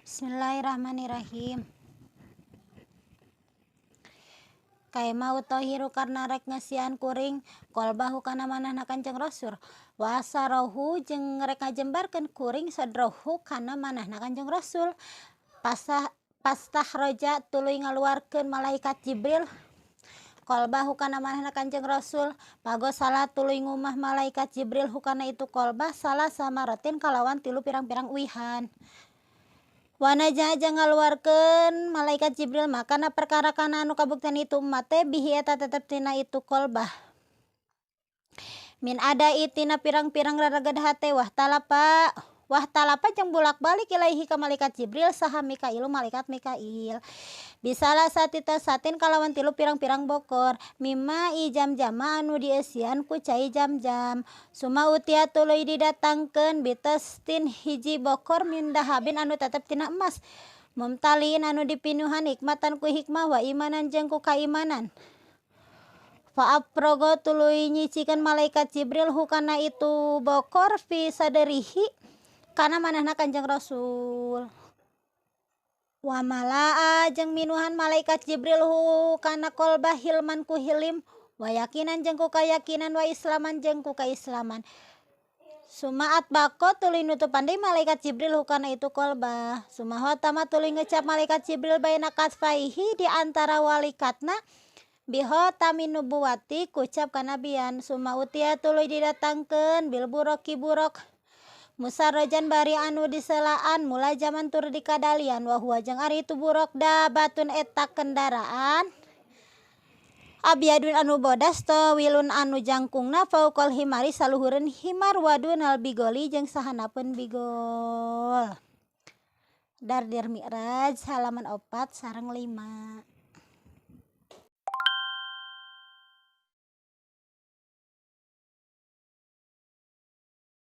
Bismillahirrahmanirrahim. Kaima utahiru karna rek ngeusian kuring qalbahu kana manahna Kanjeng Rasul wa asarahu jeung rek ngajembarkeun kuring sadrahu kana manahna Kanjeng Rasul pastahroja tuluy ngaluarkeun malaikat Jibril qalbahu kana manahna Kanjeng Rasul pagosala tuluy ngumah malaikat Jibril hukana itu qalbah salah samaratin kalawan tilu pirang-pirang uihan. Wanaja jeung ngaluarkeun malaikat Jibril makana perkara kana anu kabuktian itu umat teh bihi eta tetep tina itu qalbah min adai tina pirang-pirang rareged hate wah talapa jeung bulak-balik ilaihi ka malaikat Jibril saha Mikailu malaikat Mikail bisalah satita satin kalawan tilu pirang-pirang bokor mimma i jam-jama anu dieusian ku cai jam-jam suma utia tuluy didatangkeun bitestin hiji bokor min dahabin anu tetep tina emas mumtaliin anu dipinuhan hikmatan ku hikmah wa imanan jeung ku kaimanan. Fa'aprogo tuluy nyicikeun malaikat Jibril hukana itu bokor fi sadrihi kana manahna Kanjeng Rasul. Wa malaa jeung minuhan malaikat Jibril hu kana qalbah hilman ku hilim wa yakinan jeung ku kayakinan wa islaman jeung ku kaislaman. Sumaat bako tuluy nutupan deui malaikat Jibril hukana itu qalbah. Suma khatama tuluy ngecap malaikat Jibril baina katfaihi di antara walikatna bihotami nubuwati kucap kanabian. Suma utia tuluy didatangkeun bil buroki burok musarrojan bari anu diselaan mula zaman tur dikadalian wa huwa jeung ari itu burok dabatun eta kendaraan abyadun anu bodas tawilun anu jangkungna fauqal himari saluhureun himar wadunal bigoli jeung sahanapeun bigol. Dardir Mi'raj halaman 4 sareng 5.